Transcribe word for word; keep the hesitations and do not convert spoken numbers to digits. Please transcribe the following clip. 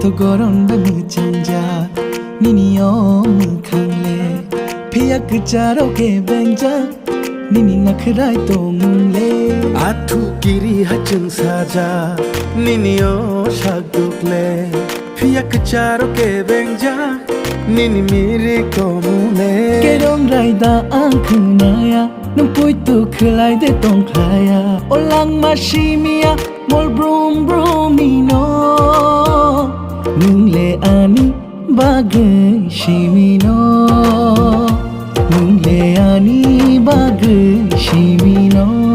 Kosto goron bai mwchangjak nini o mwkhang le, phiya kwcharo kebengjak nini nakhrai tongmung le. Athu kiri hachung sajak nini o sakduk le, phiya kwcharo kebengjak nini mirik tongmung le. Kerong raida ang khwnaya, nwng puitu khwlai de tongkhlaya. O langma simiya mol brum brum ni no, nwng le ani bagwi simi no, nwng le ani bagwi simi no.